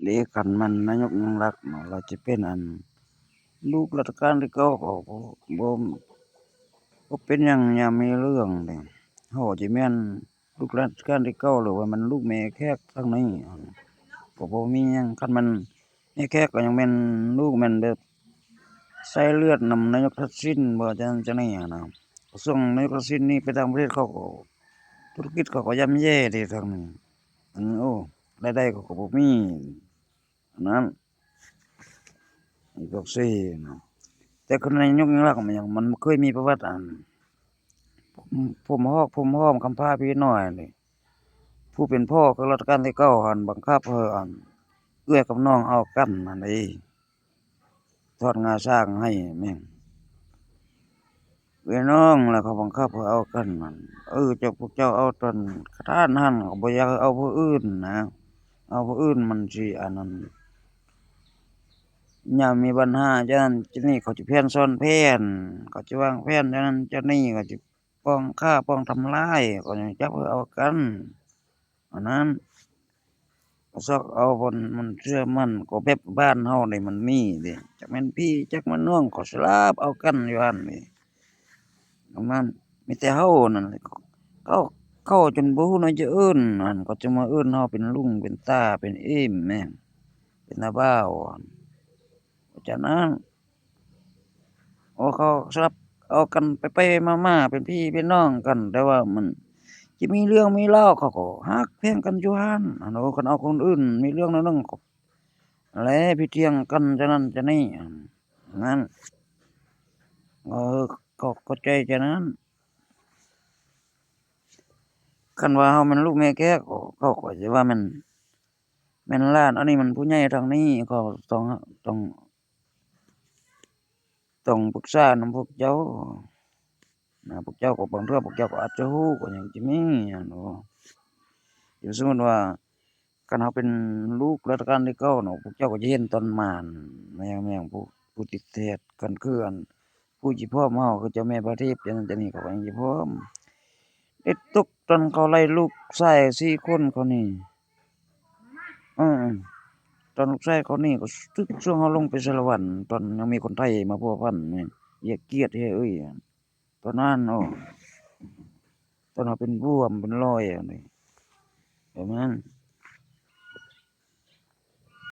ເດ ຄັນແມ່ນນາຍົກຍິ່ງລັກເນາະ ລາວຈະເປັນອັນ ລູກລັດຊະການທີເກົ້າ ເຂົາບໍ່ ບໍ່ ບໍ່ເປັນຫຍັງ ຍາມມີເລື່ອງເດ ເຮົາຈະແມ່ນລູກລັດຊະການທີເກົ້າ ຫຼືວ່າແມ່ນລູກແມ່ແຂກທາງນີ້ ກໍບໍ່ມີຫຍັງ. ຄັນແມ່ນແມ່ແຂກກໍຍັງແມ່ນລູກແມ່ນແບບ ສາຍເລືອດນຳນາຍົກທັກສິນບໍ່ ຈັ່ງນັ້ນຈັ່ງນີ້ຫັ້ນນະ. ຊ່ວງນາຍົກທັກສິນນີ້ໄປຕ່າງປະເທດ ເຂົາກໍ ທຸລະກິດເຂົາກໍຍ່ຳແຍ່ເດທາງນີ້ ອັນ ໂອ້ ລາຍໄດ້ເຂົາກໍບໍ່ມີ ອັນນັ້ນ ອີກພວກຊີ້ນະ. ແຕ່ຄືນາຍົກຍິ່ງລັກມັນຫຍັງ ມັນເຄີຍມີປະຫວັດອັນ ພົມ ພົມຮອກ ພົມຫ້ອມ ຄຳພ້າພີນ້ອຍນີ້ ຜູ້ເປັນພໍ່ຄືລັດຊະການທີເກົ້າຫັ້ນ ບັງຄັບໃຫ້ອັນ ເອື້ອຍກັບນ້ອງເອົາກັນຫັ້ນເດ ທອດງາຊ້າງໃຫ້ແມ່ນ ເອື້ອຍນ້ອງ ແລ້ວເຂົາບັງຄັບໃຫ້ເອົາກັນນັ້ນ ເອີ ເຈົ້າ ພວກເຈົ້າເອົາຕອນກະທານຫັ້ນ ເຂົາບໍ່ຢາກໃຫ້ເອົາຜູ້ອື່ນນະ ເອົາຜູ້ອື່ນມັນຊິອັນນັ້ນ ຍາມມີບັນຫາຈັ່ງນັ້ນຈັ່ງນີ້ ເຂົາຈະແຜນຊ້ອນແຜນ ເຂົາຈະວາງແຜນຈັ່ງນັ້ນຈັ່ງນີ້ ເຂົາຈະປ້ອງຂ້າປ້ອງທຳລາຍ ເຂົາຍັງຈັບໃຫ້ເອົາກັນ ອັນນັ້ນ ກໍຊອກເອົາບ່ອນມັນເຊື່ອໝັ້ນ ກໍແບບບ້ານເຮົານີ້ມັນມີເດ ຈັກແມ່ນພີ່ຈັກແມ່ນນ້ອງ ເຂົາສະລາບເອົາກັນຢູ່ຫັ້ນເດ. ປະມານ ມີແຕ່ເຮົານັ້ນແຫຼະ ເຂົາ ເຂົາຈົນບໍ່ຮູ້ແນວຈະເອີ້ນ ອັນ ເຂົາຈະມາເອີ້ນເຮົາເປັນລຸງເປັນຕາເປັນເອມແມ່ນ ເປັນນ້າບ່າວ ເພາະສະນັ້ນ ໂອ ເຂົາສະລັບເອົາກັນໄປໆມາໆ ເປັນພີ່ເປັນນ້ອງກັນ ແຕ່ວ່າມັນຈະມີເລື່ອງມີລາວ ເຂົາກໍຮັກແພງກັນຢູ່ຫັ້ນ ອັນ ໂອ ຄັນເອົາຄົນອື່ນ ມີເລື່ອງໜ້ອຍໜຶ່ງ ກໍແລະພິຖຽງກັນຈັ່ງນັ້ນຈັ່ງນີ້ ອັນນັ້ນ ເອີ ເຂົາເຂົ້າໃຈຈັ່ງນັ້ນ. ຄັນວ່າເຮົາແມ່ນລູກແມ່ແຂກ ເຂົາກໍຈະວ່າແມ່ນ ແມ່ນຫຼານ ອັນນີ້ມັນຜູ້ໃຫຍ່ທາງນີ້ ເຂົາຕ້ອງ ຕ້ອງ ຕ້ອງປຶກສານຳພວກເຈົ້ານະ ພວກເຈົ້າກໍບາງເທື່ອພວກເຈົ້າກໍອາດຈະຮູ້ ກໍຍັງຈະມີຫັ້ນເນາະ. ສົມມຸດວ່າ ຄັນເຮົາເປັນລູກລັດຊະການທີເກົ້າເນາະ ພວກເຈົ້າກໍຈະເຫັນຕອນມານ ແມ່ນຫຍັງ ແມ່ນຫຍັງ ຜູ້ ຜູ້ຕິດແທດກັນ ຄືອັນ ຜູ້ຊິພ້ອມເຮົາ ຄືເຈົ້າແມ່ປະທີບ ຈັ່ງນັ້ນຈັ່ງນີ້ ເຂົາກໍຍັງຊິພ້ອມ. ເຮັດຕົກຕອນເຂົາໄລ່ລູກຊາຍສີ່ຄົນເຂົານີ້ ເອີ ຕອນລູກຊາຍເຂົານີ້ກໍຖືກຊ່ວງເຮົາລົງໄປສາລະວັນ ຕອນຍັງມີຄົນໄທມາພົວພັນ ແມ່ນ ຢຽດກຽດເຮີ້ຍ ຕອນນັ້ນ ໂອ້ ຕອນເຮົາເປັນບວມເປັນລອຍ ປະມານ